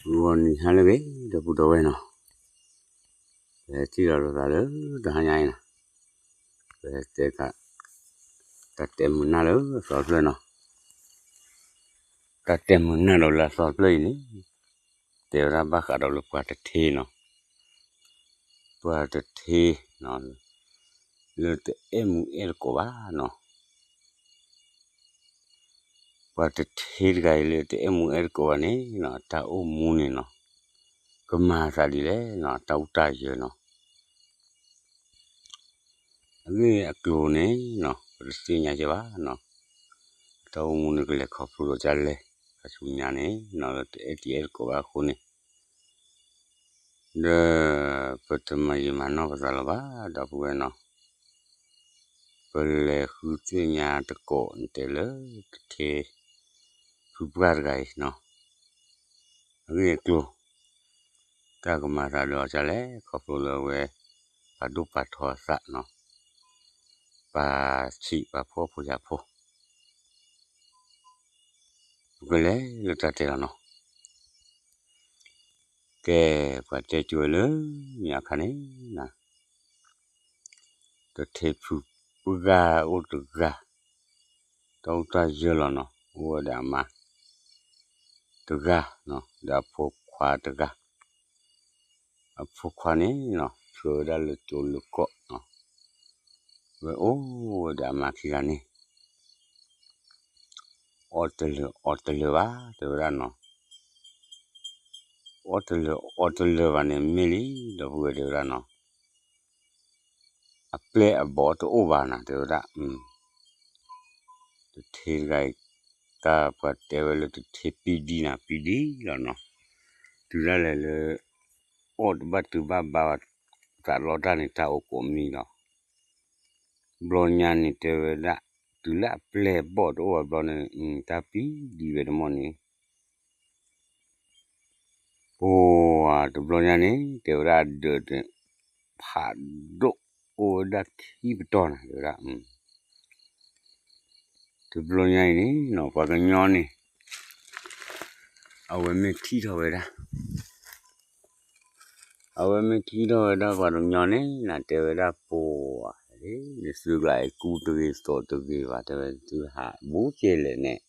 ဂီၤနံၤဟါလၢအဂ့ၤ ဒီပုၢ်ဒီဝဲၢ်နီၤ, ပဟဲထံၣ်လိာ်သးလၢတဟါညါအံၤနီၤ, ပဟဲတဲ တၢ်တဲမုာ်နၢ်လၢအသီတဖျၢၣ်နီၤ, တၢ်တဲမုာ်နၢ်ဒီးလၢအသီတဖျၢၣ်အံၤန့ၣ် တဲဝဲဒၣ်ဘၣ်ဃးဒီးလၢပှၤတထ့နီၤ, ပှၤတထ့ လၢတအဲၣ်မူအဲၣ်တကိးဘၣ်နီၤ, ပှၤတထ့တဂၤအံၤလၢတအဲၣ်မူအဲၣ်တကိးဘၣ်န့ၣ်နီၤ တၢ်အိၣ်မူန့ၣ်နီၤ ကမၤသးဒ်လဲၣ်နီၤ တၢ်အိၣ်တၢ်ယၢၤနီၤ, အဂ့ၢ်အကျိၤန့ၣ်နီၤ ပတသ့ၣ်ညါကဲဘၣ်နီၤ, တၢ်အိၣ်မူန့ၣ်ကလဲၤခီဖျိဒီးဒ်လဲၣ်, ခါဆူညါန့ၣ်နီၤ လၢတအဲၣ်တံၤအဲၣ်တကိးဘၣ်အဃိန့ၣ် ဒီးပတမၤယံာ်မၤနီၢ်ပသးလၢၤဘၣ် ဒီပုၢ်ဝဲၢ်နီၤ, ပလဲၤဃုသ့ၣ်ညါတကိးနတဲလၢတထ့ ဖုပှၢ်တဂၤအံၤနီၤ, အဂ့ၢ်အကျိၤ တၢ်ကမၤသးဒီးဒ်လဲၣ် ခီဖျိလၢအဝဲ ပာ်ဒိၣ်ပာ်ထီအသးနီၤ, ပာ်ဆံးပာ်ဖှီၣ်ဖိယာ်ဖိ ပကလဲၤလၢတၢ်တဲလီၤနီၤ, ကဲ ပှၤတဲကၠိဝဲလၢ မ့ၢ်အခါန့ၣ် တထ့ဖုပှၢ်အိၣ်တဂၤ, တၢ်အိၣ်တၢ်ယၢၤလီၤနီၤ အိၣ်ဝဲဒီးအမါ တဂၤ, ဒီးအဖိခွါတဂၤ, အဖိခွါန့ၣ်နီၤ ဆှၢဝဲဒၣ်လၢကၠိလၢကီၢ်နီၤ, ဝဲအိၣ်ဝဲဒီးအမါခံဂၤန့ၣ် အီၣ်တလၢာ်အီတလၢာ်ဘၣ် တဲဝဲဒၣ်နီၤ, အီၣ်တလၢာ်အီတလၢာ်ဘၣ်န့ၣ်မ့ၢ်လံ ဒီပုၢ်ဝဲၢ်တဲဝဲဒၣ်နီၤ, အပျဲၢ်အဘီၣ်တအိၣ်ဘၣ်နၤ တဲဝဲဒၣ်, တထ့တဂၤအံၤ တၢ်ပှၤတဲဝဲလၢတထ့ပံဒံနၤ ပံဒံလီၤနီၤ, တုၤဒၣ်လဲာ်လၢ အီၣ်တဘၣ်တုၤဘၣ်ဘါ သးလီတၢ်န့ၣ် တၢ်အိၣ်ကိးမံၤလီၤ, ဘျီညါန့ၣ်တဲဝဲဒၣ် တုၤလၢအပျဲၢ်အဘီၣ်တအိၣ်ဘၣ်ဘျီန့ၣ် တၢ်ပံဒံဝဲတမီၢ်န့ၣ် ပှၤတဘျီညါန့ၣ် တဲဝဲဒၣ်အဒၢးန့ၣ် ဖးဒိၣ်အိၣ်ဝဲဒၣ်ခံပတီၢ်နၤ တဲဝဲဒၣ်, တဘျီညါအံၤန့ၣ်နီၤ ပှၤကညီန့ၣ် အဝဲမ့ၢ်ထံၣ်ထီၣ်ဝဲဒၣ် အဝဲမ့ၢ်ထံၣ်ထီၣ်ဝဲဒၣ်ပှၤကညီန့ၣ် နတဲဝဲဒၣ်ပှၤ နသုကျါအံၤကူတဂ့ၤသိးတဂ့ၤဘၣ် တဲဝဲသုဟးဘူးကဲလဲၣ်န့ၣ်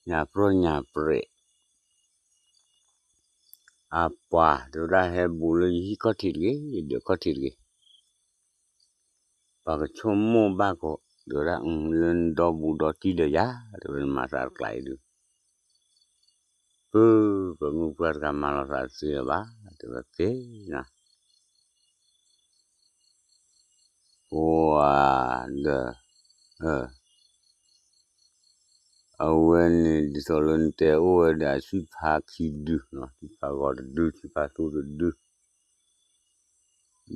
ညၣ်ပြီၢ်ညၣ်ပြဲး အပှၤ တဲဝဲဒၣ်ဟဲဘူးလၢယဟံၣ်ခီၣ်ထံးတဂ့ၤ ယဒၢးခီၣ်ထံးတဂ့ၤ ပှၤကဆိကမိၣ်ဘၣ်ကီး တဲဝဲဒၣ် လၢနဒီဘူးဒီတံၢ်ဒီးယၤ တဲဝဲနမၤသးတကျါအံၤဒုး ပၢ်ပမုၢ်ပှၢ်တဂၤမၤလီၤသးတသ့လၢၤဘၣ် တဲဝဲက့ၤနၤ ပှၤဒီး အဝဲန့ၣ်ဒ်သိးလၢနတဲအိၣ်ဝဲဒီးအဆံၣ်ဖးခံဒု, ဆံၣ်ဖးဂီၤတဒု, ဆံၣ်ဖးသူတဒု,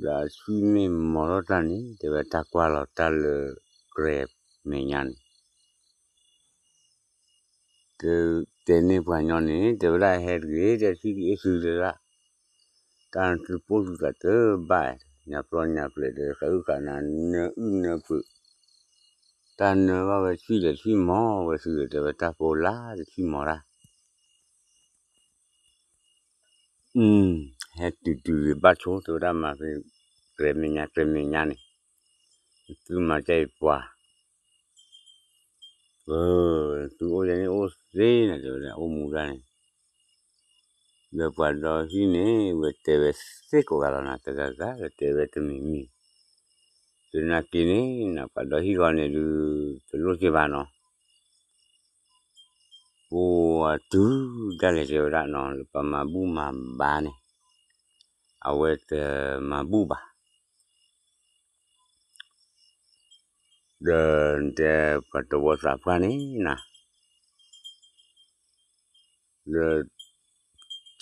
ဒီးအဆံၣ်မ့ၢ်မီၤထီၣ်တၢ်န့ၣ် တဲဝဲတၢ်ကွၢ်လီၤတၢ်လၢကြဲးမဲာ်ညါန့ၣ် တဲန့ၢ်ပှၤညီန့ၣ် တဲဝဲဒၣ်ဟဲတဂ့ၤ တဲဆံၣ်က့ၤအ့ၣ်သုတဲဒၣ်, တၢ်နသုပိၢ်သုသးတဘၣ်, ညၣ်ပျီညၣ်ပျဲးဒီးဃးအုၣ်ဃးနၤ နၢအုၣ်နၢပှဲၤ, တၢ်နၢဘၣ်ဝဲဆံၣ်ဒီးဆံၣ်မီၤဝဲသုဒီး တဲဝဲတၢ်ပိလၢတဆံၣ်မီၤတၢ် ဟဲတုၤတုၤဂ့ၤဘၣ်ဆိ တဲဝဲဒၣ်မၤက့ၤ ကြဲးမဲာ်ညါကြဲးမဲာ်ညါန့ၣ်, သုမၤကဲအံၤပှၤ, သုအိၣ်ယဲန့ၣ်အိၣ်သ့န့ၣ် တဲဝဲဒၣ်အိၣ်မူဒၣ်န့ၣ်, ဒီးပှၤဒီဟံၣ်န့ၣ် ဝဲတဲဝဲသ့ကိးဂၤလီၤနၤ တဂၤဂၤဒီးတဲဝဲတမံၤမံၤ, သနာ်က့န့ၣ် ပှၤဒီဟံၣ်ဂီၤန့ၣ်ဒုး တလိၣ်က့ၤဘၣ်နီၤ ပှၤတုၤဒၣ်လဲာ်တဲဝဲဒၣ်နီၤ လၢပှၤမၤဘူၣ်မၤဘါန့ၣ် အဝဲတမၤဘူၣ်ဘၣ်, ဒီးတဲပှၤတဝီသးပှၢ်န့ၣ်နၤ ဒီး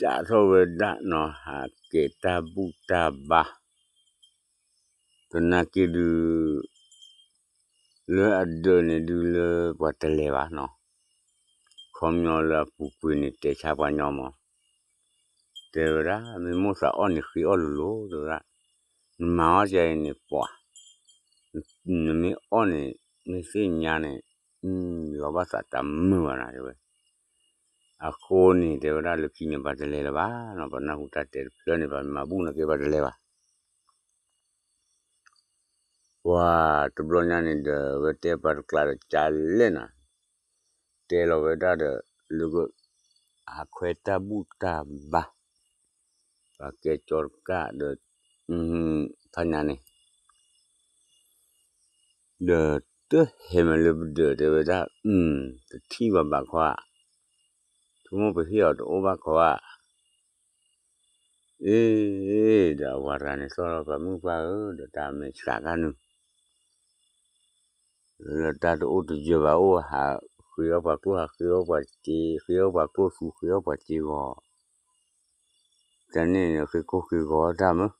ကးထီၣ်ဝဲဒၣ်နီၤ ဟးကဲတၢ်ဘူၣ်တၢ်ဘါ, သနာ်က့ဒုး လၢအဒၢးန့ၣ်ဒုးလၢပှၤတလဲၤဘၣ်နီၤ, ခီပညီလၢအပူၤကွံာ်န့ၣ် တဲဆါပှၤညီမး, တဲဝဲဒၣ် မ့ၢ်မိၣ်သးအီၣ်န့ၣ်ဃ့အီၣ်လိၤလိၤ တဲဝဲဒၣ်, နမၤအီၣ်ကဲအံၤန့ၣ်ပှၤ, နမ့ၢ်အီၣ်န့ၣ် မ့ၢ်သ့ၣ်ညါန့ၣ် လီၤဘၣ်သးတၢ်မုာ်ဘၣ်နၤ တဲဝဲ, အဃိန့ၣ် တဲဝဲဒၣ်လၢခံန့ၣ် ပှၤတလဲၤလၢၤဘၣ်နီၤ, ပနၢ်ဟူတၢ်တဲတဖျၢၣ်န့ၣ် ပှၤမၤဘူၣ်နာ်က့ ပှၤတလဲၤဘၣ်. ပှၤတဘျီညါန့ၣ်ဒီး ဝဲတဲပှၤတကျါဒီး ကလဲၣ်နၤ, တဲလီၤဝဲဒၣ်ဒီး လၢက ဟးခွဲးတၢ်ဘူၣ်တၢ်ဘါ, ပှၤကဲကၠီတကၣ်ဒီး ဖးညါန့ၣ် ဒီးတဟဲမ့ၢ်လၢပဒၢး တဲဝဲဒၣ်, တထံၣ်ဘၣ်ဘၣ်ခွါ, ဆိကမိၣ်ပဟ့ၣ်အီၤတအိၣ်ဘၣ်ခွါဧါ. အ့, ဒီးအဝၤတဂၤန့ၣ် သီၣ်လီၤပှၤမုၣ်ပှၢ်ဧၢ, ဒီးတၢ်မဲာ်ဆှးကါနုာ် လၢတၢ်တအိၣ်တယၢၤဘၣ်အိၣ် ဟးဃ့အီၣ်ပှၤကျိၣ် ဟးဃ့အီၣ်ပှၤစ့, ဃ့အီၣ်ပှၤကျိၣ်သူ ဃ့အီၣ်ပှၤစ့ဂီၤ, တၢ်န့ၣ်န့ၣ် ဃ့ကိၢ်ဃ့ဂီၤတၢ်မုၢ်,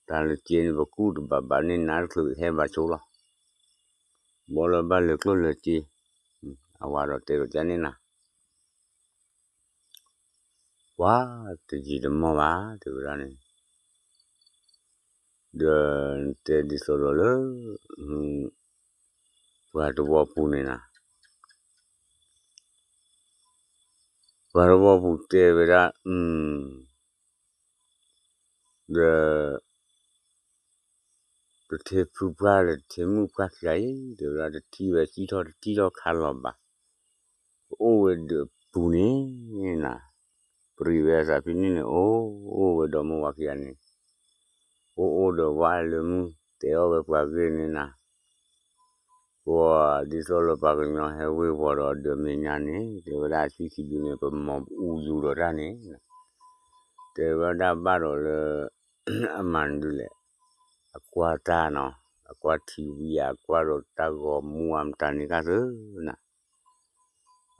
တၢ်လၢစ့န့ၣ် ပကူၣ်တဘၣ်ဘၣ်န့ၣ် နါတချုးဟဲဘၣ်ဆိလီၤ, ဘီလၢဘၣ်လၢကျိၣ်လၢစ့, အဝၤဒီးတဲဒီးကန့ၣ်နၤ ပှၤတယံာ်တမီၢ်ဘၣ် တဲဝဲဒၣ်န့ၣ်, ဒီးတဲဒ်သိးဒီးလၢ ပှၤတဝီပူၤန့ၣ်နၤ, ပှၤတဝီပူၤတဲဝဲဒၣ်, ဒီး တထ့ဖုပှၢ်လၢတထ့မုၣ်ပှၢ်ခံဂၤအံၤ တဲဝဲဒၣ် တထံၣ်ဝဲစံၣ်ထီၣ်တထံၣ်ထီၣ်ခါလီၤဘၣ်, ပအိၣ်ဝဲဒၢးပူၤန့ၣ်နၤ, ပရံးဝဲအသးဖဲန့ၣ်န့ၣ် အိၣ်အိၣ်ဝဲဒီးမိၢ်ဝၤခံဂၤန့ၣ်, အိၣ်အိၣ်ဒီးဝါလၢမုၢ် တဲအီၣ်ဝဲပှၤဂ့ၢ်န့ၣ်နၤ, ပှၤဒ်သိးလၢပှၤကညီဟဲဝ့ၤဝီၤဒီးဒၢးမဲာ်ညါန့ၣ် တဲဝဲဒၣ်အသွံၣ်ခံဒုန့ၣ် ပမီၤအူယူၤဒီးတၢ်န့ၣ်, တဲဝဲဒၣ်ဘၣ်ဒီးလၢ အမၤဒုလဲၣ်, အကွၢ်တၢ်နီၤ, အကွၢ်ထံဝံၤ အကွၢ်ဒီးတၢ်ဂီၤမူအမတၤန့ၣ်ကသုနၤ,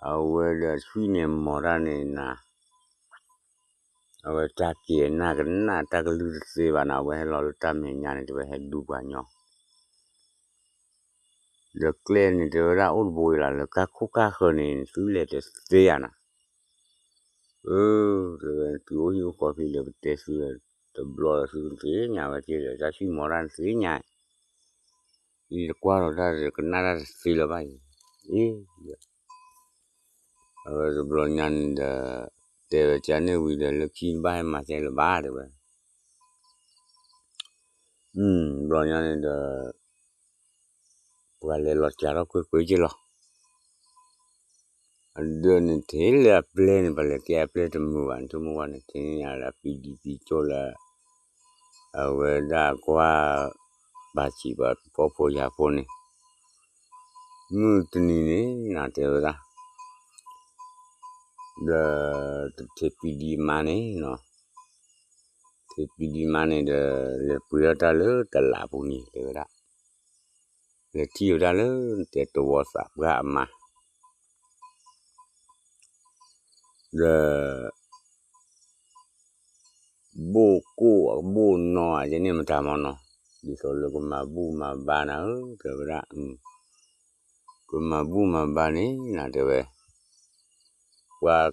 အဝဲဒီးအသွံၣ်န့ၣ်မီၤတၢ်န့ၣ်နၤ, အဝဲတၢ်က့ၤနၢ်ကနၣ်တၢ်ကလုၢ်တသ့ဘၣ်နၤ, အဝဲဟဲလီၤလၢတၢ်မဲာ်ညါန့ၣ် တဲဝဲဟဲဒူပှၤညီ ဒီးကျဲန့ၣ် တဲဝဲဒၣ်အိၣ်တဘိအံၤလီၤ လၢကၢ်ခိၣ်ကၢ်ဃၢၤန့ၣ် သုလဲၤတသ့ဧါနၤ, အၢ, တဲဝဲသုအိၣ်ဟံၣ်အိၣ်ဃီဖဲလဲၣ် ပတဲသု တဘျီဒီးသုသ့ၣ်ညါဝဲက့ၤဒီး တၢ်သွံၣ်မီၤတၢ်သ့ၣ်ညါ, အံၤတကွၢ်ဒီးတၢ်ကနၣ်တၢ်တသ့လၢၤဘၣ်အံၤ, အ့ အဝဲတဘျီညါန့ၣ်ဒီး တဲဝဲကန့ၣ်ဝံၤဒီး လၢခံတဘၣ်ဟဲမၤစဲလၢၤဘၣ် တဲဝဲ, တဘျီညါန့ၣ်ဒီး ပှၤလဲၤလီၤစှၤထီၣ်ကွ့ၢ်ကွ့ၢ်က့ၤလီၤ, အဒၢးန့ၣ်ထဲလၢအပျဲၢ်န့ၣ် ပှၤလဲၤကဲအပျဲၢ်တမုာ်ဘၣ်န့ၣ် ဆိကမိၣ်ဝဲန့ၣ် ထဲန့ၣ်ညါလၢအပံၤဒံးပံၤကၠိၣ်လၢ အဝဲဒၣ်ကွၢ် ပာ်စံးပှၤဖှီၣ်ဖိယာ်ဖိန့ၣ် မုၢ်တနံၤန့ၣ်နၤ တဲဝဲဒၣ် ဒီးတထံးပံၤဒံးမါန့ၣ်နီၤ, ထံးပံၤဒံးမါန့ၣ်ဒီး လဲၤပှ့ၤထီၣ်တၢ်လၢတလးပူၤန့ၣ် တဲဝဲဒၣ်, လဲၤထံၣ်ဝဲဒၣ်လၢတဲတဝီသးပှၢ်အမါ ဒီး ဘိၣ်ကိၣ်ဘိၣ်နီၤ ယန့ၣ်မတၤမနီၤ, ဒ်သိးလၢကမၤဘူၣ်မၤဘါနၤဧၢ တဲဝဲဒၣ်, ကမၤဘူၣ်မၤဘါန့ၣ်နၤ တဲဝဲ, ပှၤ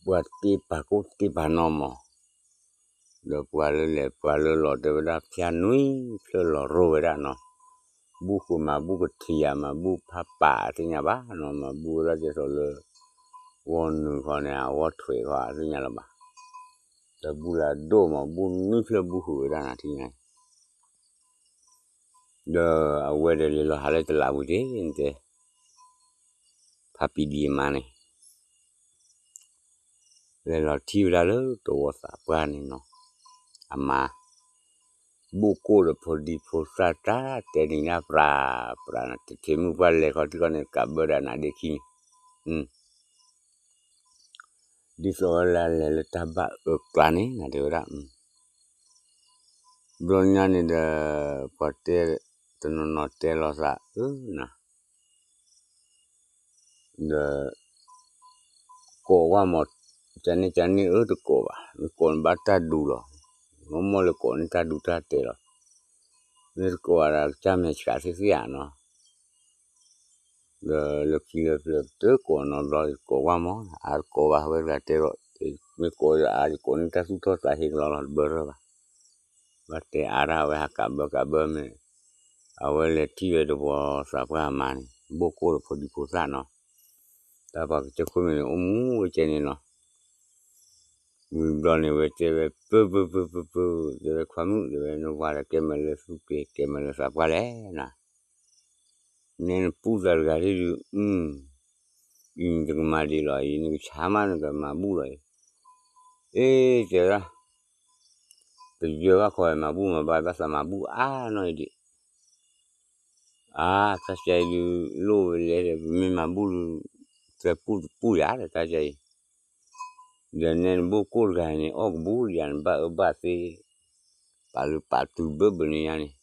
ပှၤတ့ပာ်ကိၣ်တ့ပာ်နီၤမး, ဒီးပှၤလၢလဲၤပှၤလၢလီၤ တဲဝဲဒၣ် ဖၠါနွံဖျၢၣ်လီၤရိၢ်ဝဲဒၣ်နီၤ, ဘူၣ်ဃုာ်မၤဘူၣ်ကထံၣ်ယၤ မၤဘူၣ်ဖးပာ်သ့ၣ်ညါဘၣ်နီၤ, မၤဘူၣ်ဝဲဒၣ်ဒ်သိးလၢ ဂီၢ်နုာ်ဃီန့ၣ် အဂီၢ်ထွဲးဃီသ့ၣ်ညါလၢၤဘၣ်, ဒီးဘူၣ်လၢအဒိၣ်မး ဘူၣ်နွံဖျၢၣ်ဘူၣ်ဃုာ်ဝဲဒၣ်နၤထံၣ်ညါ ဒီးအဝဲဒီးလဲၤလီၤဟးလၢတလးဝံၤတ့ၢ်န့ၣ်တဲ, ဖါပံၤဒံးအမါန့ၣ် လဲၤလီၤထံၣ်ဝဲဒၣ်လၢတဝီသးပှၢ်န့ၣ်နီၤ, အမါ ဘူၣ်ကိၣ်ဒီးဖိဒံဖိသၣ်တၢ်တဲနံၤဒၣ်ပြးပြးနၤ, တထံးမုၢ်ပှၢ်လဲၤခီထံခီန့ၣ် ကးဘၢဒီးနၤဒ့ခံန့ၣ် ဒ်သိးဝဲလၢအလဲၤလၢတၢ်ဘၣ်အၢကျါန့ၣ် နၤတဲဝဲဒၣ်, ဘျီညါန့ၣ်ဒီး ပှၤတဲ တနီၤနီၤတဲလီၤသးအၢနၤ, ဒီး ကိးဝဲမး, ကန့ၣ်ကန့ၣ်အၢတကိးဘၣ်, မ့ၢ်ကိးန့ၣ်ဘၣ်တၢ်ဒူလီၤ, မ့ၢ်မ့ၢ်လၢကိးန့ၣ်တၢ်ဒူတၢ်တဲာ်လီၤ, မ့ၢ်တကိးဘၣ်ဒီးကစၢ်မဲာ်ဆှးသ့ၣ်သ့ၣ်ဧါနီၤ ဒီးလၢခံလၢပျၢၤပတကိးနီတဘျီ ယကိးဝဲမး, အါတကိးဘၣ် ဝဲတဂၤတဲဒီး, မ့ၢ်ကိးဒီးအါ ယကိးန့ၢ်တၢ်သူၣ်ထီၣ်သးဟ့ကလီလီၤ တဘၢထၢၣ်ဘၣ်, ဘၣ်တဲအါဒၣ်ဝဲဟးကးဘၢကးဘၢမ့ၢ်, အဝဲလဲၤထံၣ်ဝဲတဝီသးပှၢ်အမါန့ၣ် ဘိၣ်ကိၣ်ဒီးဖိဒံဖိသၣ်နီၤ တၢ်ပှၤကစၢၢ်ခိၣ်မ့ၢ်န့ၣ် အိၣ်မူဝဲကဲန့ၣ်နီၤ. ဝံၤဘျီန့ၣ် ဝဲတဲဝဲ ပၢပၢပၢပၢပၢ, တဲဝဲ ခွါမုၣ် တဲဝဲ နဝၤဒီးကဲမၤလၢသူၣ်က့ၤ ကဲမၤလၢသးပှၢ်လဲၣ်နၤ. နဲနပူၣ်သးတဂၤဒုး, အံၤနတကမၤဒံးလီၤအံၤ, နကဆါမး နကမၤဘူၣ်လီၤအံၤ. အ့ တဲဝဲဒၣ်, ပယီၤဘၣ်ခီမၤဘူၣ်မၤဘါ ဘၣ်သးမၤဘူၣ်အါနီၢ်အံၤဒံး. အါ တၢ်ကဲအံၤဒုး လိၣ်ဝဲလဲၣ်ဒီး ပမ့ၢ်မၤဘူၣ်ဒုး သဲပူၣ်တပူၣ်ယၤဒီး တၢ်ကဲအံၤ, ဒီးနဲနဘိၣ်ကိၢ်တဂၤန့ၣ် အီၣ်ကဘူၣ်ယၤန့ၣ် ဘၣ်အၢဘၣ်သီ, ပာ်လုၢ်ပာ်တုၤဘၢဘၢန့ၣ်ညါန့ၣ်.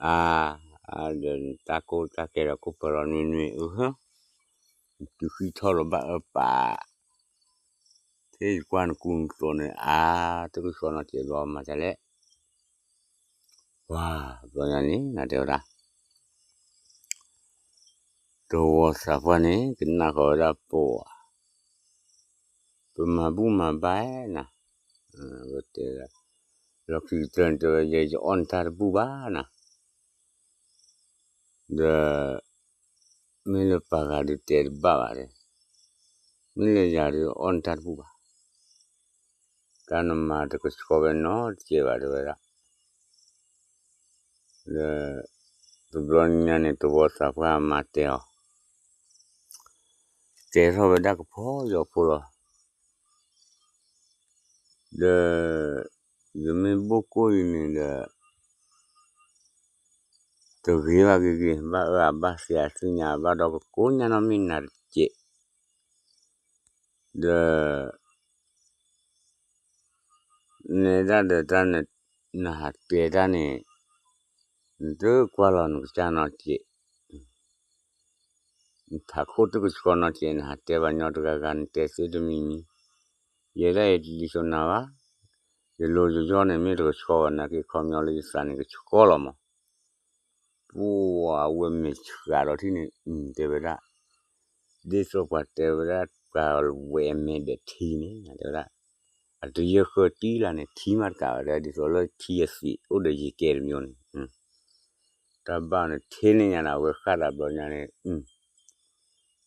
အါ, ဒီးတၢ်ကိၢ်တၢ်ကဲဒီး ကိၢ်ပၢလီၤနွံနွံ အၢ, တုၤဃံထီၣ်လီၤဘၣ်အၢပာ်, ထဲယကွၢ်နကူနသိးန့ၣ် အါ, တကဆှီနီတစဲးဘျီမၤတၢ်လဲၣ်. ပှၤဘျီညါန့ၣ် နတဲဝဲဒၣ် တဝီသးပှၢ်န့ၣ် ကနၣ်ဃီၤဝဲဒၣ်ပှၤ, ပမၤဘူၣ်မၤဘါနၤ, ဝဲတဲ, လီၢ်ခံကတၢၢ်န့ၣ် တဲဝဲ ယအီၣ်နတၢ်တဘူၣ်ဘၣ်နၤ, ဒီး မ့ၢ်လၢပှၤဂၤဒုးတဲတဘၣ်ဘၣ်, မ့ၢ်လၢယၤဒုးအီၣ်နတၢ်တဘူၣ်ဘၣ်, တၢ်နမၤတကဆှီဝဲနီတစဲးဘၣ် တဲဝဲဒၣ်. ဒီး တဘျီညါန့ၣ် တဝီသးပှၢ်မၤတဲအီၤ, တဲထီၣ်ဝဲဒၣ်ကဖီယီၤဖိလီၤ. ဒီး ယမ့ၢ်ဘိၣ်ကိၢ်အံၤန့ၣ်ဒီး တဂ့ၤဘၣ်ဂ့ၤဂ့ၤ ဘၣ်အၢအဘၣ်သံအသ့ၣ်ညါဘၣ်ဒီး ကကိးညါနီတမ့ၢ်နၤတစဲး, ဒီး နဲဒၣ်ဒီးတၢ်နဟးတဲတၢ်န့ၣ် နတကွၢ်လီၤနကစၢ်နီတစဲး, နထးခိၣ်တကဆှီနီတစဲး နဟးတဲပှၤညီတဂၤဂၤ နတဲသ့တမံၤမံၤ, ယဲဒၣ်အံၤတဒ်သိးနၤဘၣ်, ယလိယယီၢ်န့ၣ် မ့ၢ်တကဆှီဘၣ် နာ်က့ခီပညီလၢယသးန့ၣ်ကဆှီလီၤမး. ပှၤအဝဲမဲာ်ဆှးဒီးထံၣ်န့ၣ် တဲဝဲဒၣ်, ဒ်သိးပှၤတဲဝဲဒၣ် ပှၤဝဲမဲာ်ဒီးထံန့ၣ် တဲဝဲဒၣ်, အတယၢဃၢတံၢ်လၢ်န့ၣ် ထံမးတကးဘၣ်ဒီး ဒ်သိးလၢထံအသံးအိၣ်ဒီးယကဲတမံၤန့ၣ်, တၢ်ဘၣ်န့ၣ်ထံန့ၣ်ညါဒီး အဝဲဃၣ်သးဘျီညါန့ၣ်,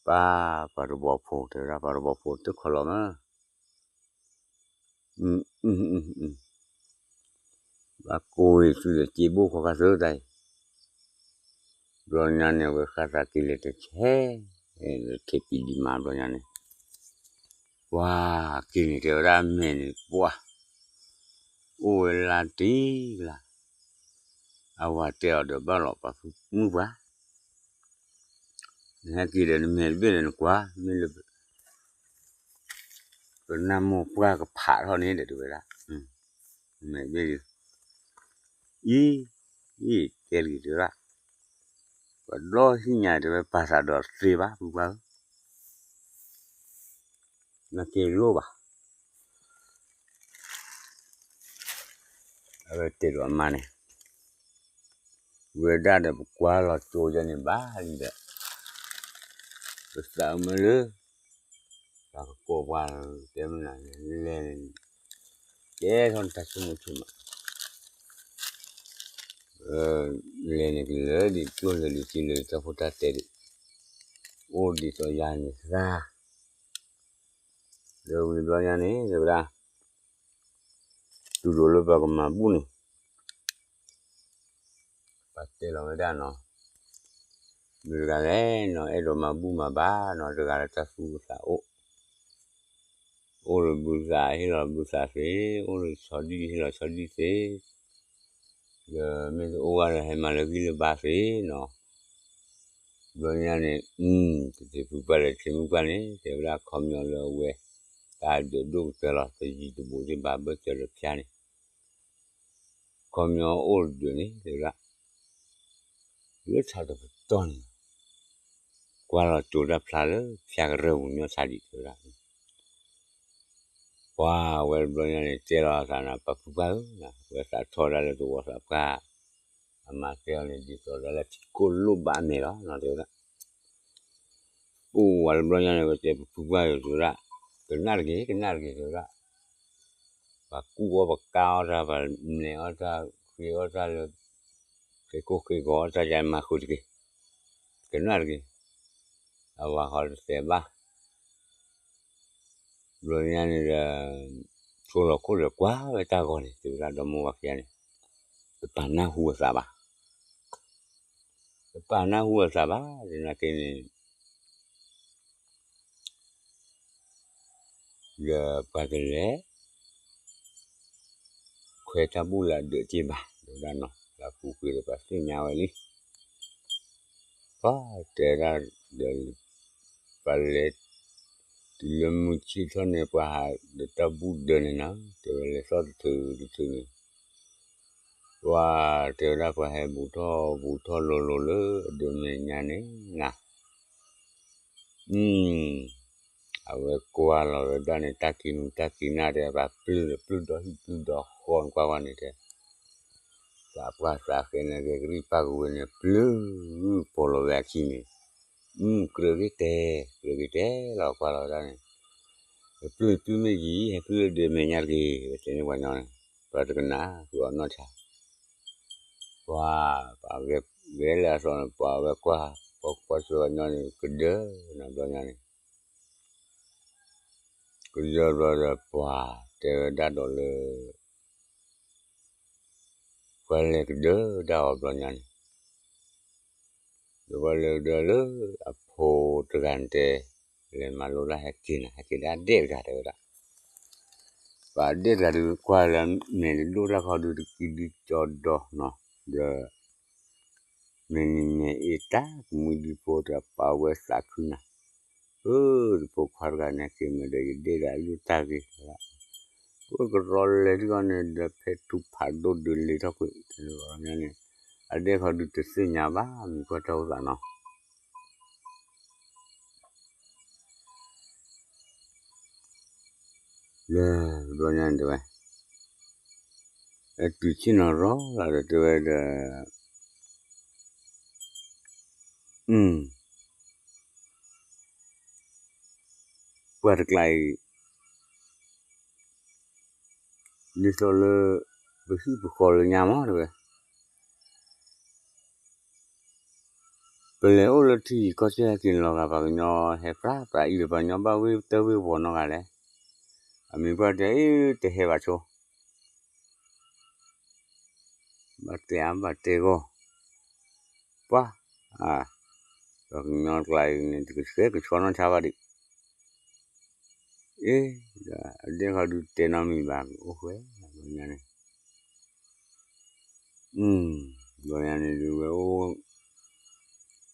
ပၢ်ပှၤတဘီဖိ တဲဝဲဒၣ် ပှၤတဘီဖိတခီလီၤမး ဘၣ်ကိးဝံၤသုဒီးစ့ဘိၣ်ခီခါသုတၢ်အံၤ, ဘျီညါန့ၣ် အဝဲဃၣ်သးက့ၤလဲၤတဆဲး, ထံးပံၤဒံးမးဘျီညါန့ၣ်, ပှၤက့ၤန့ၣ် တဲဝဲဒၣ်အမဲာ်န့ၣ် ပှၤ အိၣ်ဝဲလါတံၢ်လါ, အဝၤတဲအီၤဒီးဘၣ်လီၤ ပှၤမုၣ်ပှၢ် နဟဲက့ၤဒီးနမဲာ်တဘ့ၣ်ဒီးနကွၢ် မ့ၢ်လၢ ပနၢ်မိၢ်ပှၢ်ကဖးထီၣ်န့ၣ်ဒီး တဲဝဲဒၣ်, မဲာ်တဘ့ၣ်ဒီး, အံၤ, အံၤ တဲတဂ့ၤတဲဝဲဒၣ်, ပှၤဒီဟံၣ်ညါတဲဝဲ ပာ်သးဒီးသ့ဘၣ် ပုၢ်ပှၢ်ဧၢ, နက့ၤလိၣ်ဘၣ် အဝဲတဲဒိးအမါန့ၣ်, ဝဲဒၣ်ဒီးပကွၢ်လီၤကၠိယဲန့ၣ်ဘၣ်လံဒီး, ပသးမ့ၢ်လၢ တၢ်ကကိးပှၢ်တဲမနုၤလဲၣ်န့ၣ်, ကဲထီၣ်နတၢ်ဆိကမိၣ်ဆိကမး, လဲၤန့ၣ်ကလၢာ်ဒံး ကျိၣ်လၢာ်ဒံး စ့လၢာ်ဒံး တၢ်ဖိတၢ်တဲဒံး, အိၣ်ဒ်သိးယၤန့ၣ်သၢ ဒီးဝံၤဘျီညါန့ၣ် တဲဝဲဒၣ်, တုၤဒိးလၢပှၤကမၤဘူၣ်န့ၣ်, ပှၤတဲလီၤဝဲဒၣ်နီၤ, မ့ၢ်တဂၤလဲၣ်နီၤ အဲၣ်ဒိးမၤဘူၣ်မၤဘါနီၤ တဂၤလၢတၢ်သူၣ်သးအိၣ်, အိၣ်လၢဘုသးဟ့ၣ်လီၤဘုသးသ့, အိၣ်လၢဆီဒံၣ်ဟ့ၣ်လီၤဆီဒံၣ်သ့, ဒီးမ့ၢ်တအိၣ်ဝဲဒီးဟဲမၤလၢဂံၢ်လၢဘါသ့နီၤ ဘျီညါန့ၣ်, တသ့ဖုပှၢ်လၢတသ့မုၢ်ပှၢ်န့ၣ် တဲဝဲဒၣ်ခီပညီလၢအဝဲ တၢ်ဒုးဒိၣ်ကတၢၢ်လီၤ တယံၤတဘူးသ့ၣ်ဘၣ်ဘၢၣ်စၢၤလၢဖၠါန့ၣ်, ခီပညီအိၣ်တဒုးန့ၣ် တဲဝဲဒၣ်, လၢထးတပတီၢ်န့ၣ် ကွၢ်လီၤကၠိတၢ်ဖျါလၢဖၠါကရၢၢ်ပူၤညီထါဒံး တဲဝဲဒၣ် ပှၤဝဲတဘျီညါန့ၣ် တဲလီၤအသးန့ၣ် ပှၤဖုပှၢ်ဧၢ, ဝဲသးထီၣ်ဒၣ်လၢတဝီသးပှၢ်, အမၤတဲအီၤန့ၣ် ဒ်သိးဒၣ်လၢထံကိၢ်လိၣ်ဘၣ်အမဲာ်လီၤ တဲဝဲဒၣ်, အိၣ်ဝဲတဘျီညါန့ၣ် ဝဲတဲပဖုပှၢ်ဧၢ တဲဝဲဒၣ်, ကနၣ်တဂ့ၤ ကနၣ်တဂ့ၤ တဲဝဲဒၣ်, ပှၤကူၣ်အီၣ်ပှၤကါအီၣ်တၢ် ပှၤမလဲၤအီၣ်တၢ် ဃ့အီၣ်တၢ်လၢ ဃ့ကိၢ်ဃ့ဂီၤအီၣ်တၢ် ယမၤဃုာ်တဂ့ၤ, ကနၣ်တဂ့ၤ, အဝၤဃီတသဲးဘၣ်. ဘျီညါန့ၣ်ဒီး ဆိလီၤခိၣ်ဒီးကွၢ်ဝဲတၢ်ဂီၤန့ၣ် တဲဝဲဒၣ်ဒီမိၢ်ဝၤခံဂၤန့ၣ် တပာ်နၢ်ဟူအသးဘၣ်, တပာ်နၢ်ဟူအသးဘၣ် သနာ်က့န့ၣ် ဒီးပှၤကလဲၤ ခွဲးတၢ်ဘူၣ်လၢအဒၢးက့ၢ်ဘၣ် တဲဝဲဒၣ်နီၤ, လၢအပူၤကွံာ်ဒီးပှၤသ့ၣ်ညါဝဲလံ. ပှၤတဲဒၣ်ဒီး ပှၤလဲၤတုၤလၢမုၢ်ဆ့ၣ်ထီၣ်န့ၣ် ပှၤဟးဒီးတၢ်ဘူၣ်ဒၢးန့ၣ်နီၤ, တဲဝဲလဲၤသီၣ်တထုးတထုးန့ၣ် ပှၤတဲဝဲဒၣ်ပှၤဟဲဘူးထီၣ်ဘူးထီၣ်လိၤလိၤလၢအဒၢးမဲာ်ညါန့ၣ်နၤ, အဝဲကွၢ်လီၤဝဲဒၣ်န့ၣ် တၢ်က့ၤမုၢ်တၢ်က့ၤနၢ်တဲ ပှၤပျုၢ်ဒီးပျုၢ်ဒီဟံၣ်ပျုၢ်ဒီဃီန့ၣ် ကွၢ်ကွၢ်န့ၣ်တဲ သးပှၢ်သးဃဲန့ၣ် ဂဲၤကရံၣ်ပၢ်ကဝ့ၤန့ၣ် ပျုၢ်ပိာ်လီၤဝဲအခံန့ၣ်, ကြၢးက့ၤတဲ ကြၢးက့ၤတဲလီၤ ကွၢ်လီၤဝဲဒၣ်န့ၣ် ပျုၢ်ပျုၢ်မ့ၢ်ယံၤ ဟဲပျုၢ်လၢဒၢးမဲာ်ညါတဂ့ၤ ဝဲတဲန့ၢ်ပှၤညီန့ၣ်, ပှၤတကနၣ်ဃုာ်အီၤနီၢ်ဆါ, ပှၤ ပှၤဂဲၤလၢအသီန့ၣ် ပှၤဝဲကွၢ် ပှၤကွၢ်ဆိဝဲညီန့ၣ် ကဒၢနၤဘျီညါန့ၣ် ကယၢဘျီဒီးပှၤတဲဝဲဒၣ်ဒီးလၢ ပှၤလဲၤကဒၢဒၣ်အီၤဘျီညါန့ၣ်, ဒီးပှၤလဲၤကဒၢလၢအဖိတဂၤန့ၣ်တဲ လဲၤမၤလိဒၣ်ဟဲက့ၤနၤ ဟဲက့ၤဒၣ်ဒဲၣ်တဂၤတဲဝဲဒၣ်, ပှၤဒဲၣ်တဂၤဒုးကွၢ်လၢမဲာ်ဒိၣ်တၢ်ခီဒုးတကံဒုးကၠီဒီနီၤ, ဒီး မ့ၢ်နံၤမ့ၢ်အ့တၢ်ကမှံဒုဖိတပာ်ဝဲသးခုနၤ, အၢ တဖိခွါတဂၤန့ၣ်က့ၤမ့ၢ်ဒီးယဒဲၣ်ဒၣ်အလုၢ်တၢ်ဂ့ၤ, ပကရီလဲၤထံၣ်အီၤန့ၣ်ဒီးဖဲထူဖးဒိၣ်ဒုးလ့ၤထီၣ်ကွံာ်, န့ၣ် အဒဲၣ်ခီဒုးတသ့ၣ်ညါဘၣ် မံၤပှၢ်တၢ်အိၣ်သးနီၤ လၢဘျီညါန့ၣ်တဲဝဲ, အတုၤဆ့ၣ်နီၤရီလၢတဲဝဲဒီး, ပှၤတကျါအံၤ, ဒ်သိးလၢ ပဟံၣ်ပဃီလၢညါမးတဲဝဲ ပလဲၤအိၣ်လၢထံယံၤကီၢ်ဆၢဟဲက့ၤလီၤဂာ် ပှၤကညီဟဲပြးပြးအံၤဒီး ပှၤကညီဘၣ်ဝ့ၢ်တၢ်ဝ့ၢ်ဝီၤနီတဂၤလဲၣ်, အမံၤပှၢ်တဲအ့ တဟဲဘၣ်ဆိ, ဘၣ်တဲအါဘၣ်တဲဂီၢ်, ပှၤ, ပှၤကညီတကျါအံၤန့ၣ် တကဆှဲကဆှီနီၢ်ဆါဘၣ်ဒံး, အ့, ဒီးအဒဲၣ်ခီဒုးတဲနီတမံၤဘၣ် အိၣ်ဃဲ, ဘျီညါန့ၣ် ဘျီညါန့ၣ်ဒုးဝဲအိၣ်,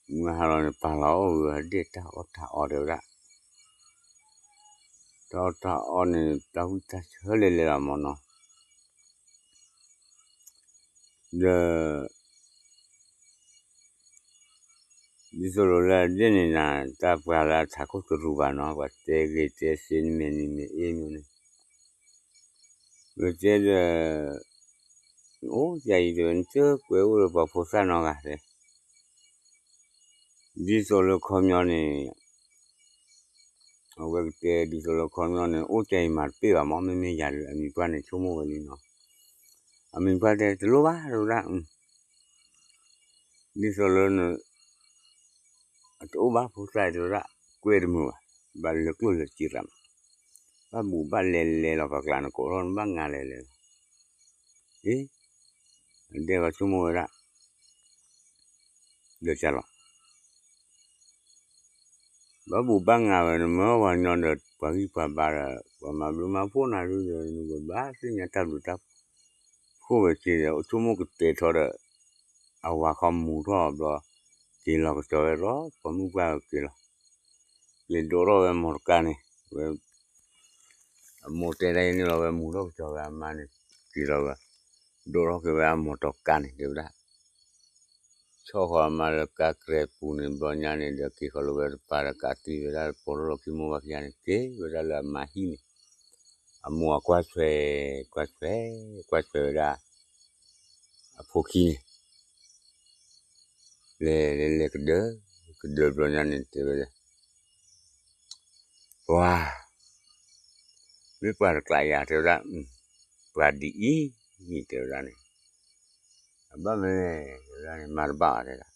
မုၢ်ဟါလီၤန့ၣ် ပာ်လီၤအီၣ်ဝဲအဒဲၣ်တၢ်အီၣ်တၢ်အီတဲဝဲဒၣ်, တၢ်အီၣ်တၢ်အီန့ၣ် တၢ်ဝံၣ်တၢ်ဆၢလဲၤလဲၤလီၤမၢ်နီၤ, ဒီး ဒ်သိးလိာ်လၢအဒဲၣ်န့ၣ်နၤ တၢ်ပှၤလၢအထးခိၣ်တရူးဘၣ်နီၤ ပှၤတဲဂ့ၤတဲစ့န့ၣ် မ့ၢ်နံၤမ့ၢ်အ့မ့ၢ်န့ၣ်, ဝဲတဲဒီး, အိၣ်ယၤအံၤတဲဝဲ နတကွဲးအိၣ်ဒီးပှၤဖိသၣ်နီတဂၤတဲ, ဒ်သိးလၢခီပညီန့ၣ် အဝဲကတဲဒ်သိးလၢခီပညီန့ၣ် အိၣ်ကဲအံၤမၤတပ့ၢ်ဘၣ်မၢ် မ့မ့ၢ်ယၤဒီး အမံၤပှၢ်န့ၣ်ဆိကမိၣ်ဝဲလံနီၤ, အမံၤပှၢ်တဲတလိၣ်ဘၣ်တဲဝဲဒၣ်, ဒ်သိးလၢ အတအိၣ်ဘၣ်ဖိသၣ်တဲဝဲဒၣ်, ကွဲတမုာ်ဘၣ်, ဘၣ်လဲၤကျိၣ်လဲၤစ့ရၣ်မး, ဘၣ်ဘူးဘၣ်လဲလဲလီၤပှၤကျါန့ၣ် ကိးထီၣ်နဘၣ်ငါလဲၤလဲၤလီၤ, အ့, အဒဲၣ်ဂီၤဆိကမိၣ်ဝဲဒၣ်, ဒီးကၢ်လီၤ ဘၣ်ဘူးဘၣ်ငါဝဲ နမၢပှၤကညီဒီး ပှၤဂံၢ်ပှၤဘါဒီး ပှၤမၤဘျုးမၤဖှိၣ်နၤဒုဒီး နကဘၣ်သ့ၣ်ညါတၢ်ဘျုးတၢ်ဖှိၣ်ဝဲက့ၤဒီး အိၣ်ဆိကမိၣ်ကတဲာ်ထီၣ်ဒီး အဝၤခီမူထီၣ်ဘျီ က့ၤလီၤကစီၤဝဲဒီး ပှၤမုၣ်ပှၢ်က့ၤလီၤ, က့ၤဒိးထီၣ်ဝဲမီၢ်တကါန့ၣ်, ဝဲ အမိၢ်တဲဒၣ်အံၤန့ၣ်လီၤ ဝဲမူထီၣ်ကစီၤဝဲအမါန့ၣ် က့ၤလီၤဝဲ, ဒိးထီၣ်က့ၤဝဲအမီၢ်တကါန့ၣ် တဲဝဲဒၣ် ဆီၣ်ဃီၤအမါလၢကါကြဲပူၤန့ၣ် ဘျီညါန့ၣ်ဒီး က့ၤဃီၤလၢဝဲတပၤဒီး ကးတံာ်ဝဲဒၣ် ပိာ်ထီၣ်လီၤခံမိၢ်ဘၣ်ခံဂၤန့ၣ် က့ၤဝဲဒၣ်လၢအမါဟံၣ်န့ၣ်, အမိၢ်အကွၢ်ဆွဲး, ကွၢ်ဆွဲး, ကွၢ်ဆွဲးဝဲဒၣ် အဖိခံန့ၣ် လဲၤလဲၤလဲၤကဒၢ, ကဒၢဘျီညါန့ၣ် တဲဝဲဒၣ် ပှၤ, မ့ၢ်ပှၤတကျါယၤ တဲဝဲဒၣ်, ပှၤဒ်အံၤ, တဲဝဲဒၣ်န့ၣ်, အဘၣ်မ့ၢ်, တဲဝဲဒၣ်န့ၣ် မၤတဘၣ်ဘၣ်တဲဒၣ်,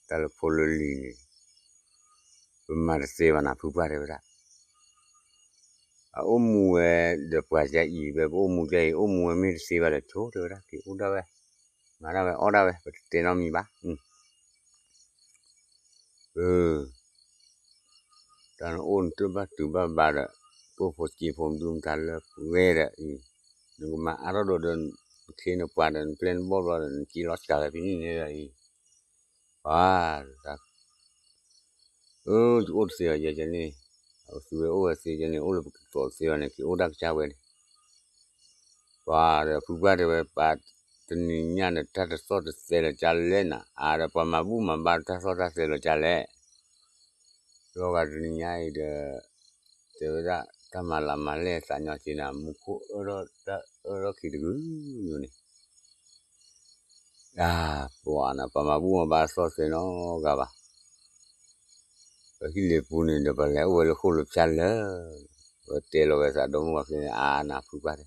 တၢ်လၢဖိလၢလံၤန့ၣ်, ပမၤတသ့ဘၣ်နၤ ဖုပှၢ်တဲဝဲဒၣ်, အအိၣ်မူဝဲဒီးပှၤကအံၤ ဖဲပအိၣ်မူကအံၤ အိၣ်မူဝဲမ့ၢ်တသ့ဘၣ်ဒီး ဆိတဲဝဲဒၣ် က့ၤအိၣ်ဒၣ်ဝဲ, မၤဒၣ်ဝဲ အီၣ်ဒၣ်ဝဲ ပတတဲနီတမံၤဘၣ်. တၢ်နအိၣ်နတၢ်ဘၣ်တူၢ်ဘၣ်ဘါဒီး ပှိၢ်ဖိစ့ဖိဒူမတၤလၢပှဲၤဒီးအံၤ, နကမၤအါထီၣ်ဒိၣ်ဒီး နခ့နပှၤဒီး နပျဲၢ်နဘီၣ်ဘျီဒီး နက့ၤလီၤစှၤဝဲဖဲန့ၣ်န့ၣ်ဒီးအံၤ, ပှၤတၢ် အၢ ယအိၣ်တသ့ဘၣ်ယဲန့ၣ်, အဝဲသူဝဲအိၣ်ဝဲသ့ယဲန့ၣ် အိၣ်လၢပကတီၢ်တသ့ဘၣ်န့ၣ် က့ၤအိၣ်ဒၣ်ကစၢ်ဝဲန့ၣ်, ပှၤဒီးဖုပှၢ်တဲဝဲ ပှၤတနံၤညါန့ၣ် တၢ်တသီၣ်တသဲလၢၤကလဲၣ်နၤ, အါဒီးပှၤမၤဘူၣ်မၤဘါတၢ်သီၣ်တၢ်သဲလၢၤကလဲၣ်, လီၤဂာ်တနံၤညါအံၤဒီး တဲဝဲဒၣ် တၢ်မၤလၤမၤလဲၢ်သးညီက့နၤ မူခိၣ်အၢၣ်ထီၣ်တၢ်အၢၣ်ထီၣ်ခံတဂုၤန့ၣ် ပှၤနၤ ပှၤမၤဘူၣ်မၤဘါသီၣ်သဲနီတဂၤဘၣ်, ပဟံၣ်လ့ၤပူၤန့ၣ်ဒီး ပလဲၤအိၣ်ဝဲလၢဃိၣ်လၢဖၠါလၢာ်, ဝဲတဲလီၤဝဲသးဒီမါဝၤခံန့ၣ် အါနၤဖုပှၢ်တဲ,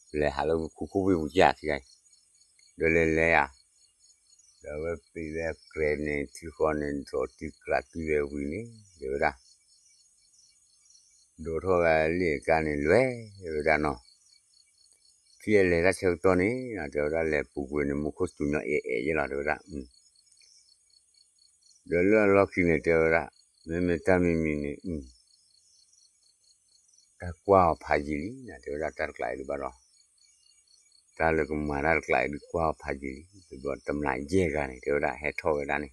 ပလဲၤဟးလၢခိခိၣ်ဘ့ၣ်ပူၤကၢ်ခံဂၤအံၤ, ဒီးလဲၤလဲၤဧါ, ဒီးအဝဲပ့ၤဝဲအကြဲၤန့ၣ် ထံဃီန့ၣ် ဒိးတံၢ်ကြးတံၢ်ဝဲဝံၤန့ၣ် တဲဝဲဒၣ် ဒိးထီၣ်ဝဲလ့ၣ်ကါန့ၣ် လဲၤဝဲဒၣ်နီၤ, ထံၣ်အလဲၤတၢ်ဆၢကတီၢ်န့ၣ် တဲဝဲဒၣ် လဲၤပူၤကွံာ်န့ၣ် မူခိၣ်စူၤညီအဲၣ်အဲၣ်ယဲလီၤ တဲဝဲဒၣ်, ဒီးလၢအလီၢ်ခံန့ၣ် တဲဝဲဒၣ် မ့မ့ၢ်တၢ်မံၤမံၤန့ၣ် တၢ်ကွၢ်အီၤဖးယံာ်လံနၤ တဲဝဲဒၣ် တၢ်တကျးအံၤဒုးဘၣ်ဒီး တၢ်လၢကမၤတၢ်တကျးအံၤဒုးကွၢ်အီၤဖးယံာ်လံ တဘျီတမျးယဲၢ်ဂၤန့ၣ် တဲဝဲဒၣ် ဟဲထီၣ်ဝဲဒၣ်န့ၣ်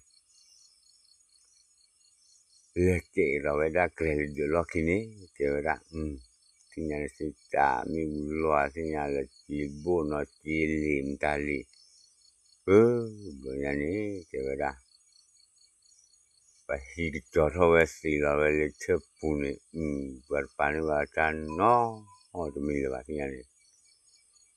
လဲၤတဲာ်လီၤဝဲဒၣ်ကြဲၤလၢဒၢးလီၢ်ခံန့ၣ် တဲဝဲဒၣ်, သ့ၣ်ညါလၢစ့တၢ်မ့ၢ်ဝံၤလီၤ သ့ၣ်ညါလၢစ့ဘိၣ်နီၤ စ့လ့ၣ်မတၤလ့ၣ်, အၢ ဘျီညါန့ၣ် တဲဝဲဒၣ် ပှၤဟံးကစီၤထီၣ်ဝဲသ့လီၤဝဲလၢထၢၣ်ပူၤန့ၣ်, ပှၤတပာ်န့ၢ်ဘၣ်တၢ်နီတမံၤလၢၤဘၣ် သ့ၣ်ညါန့ၣ်,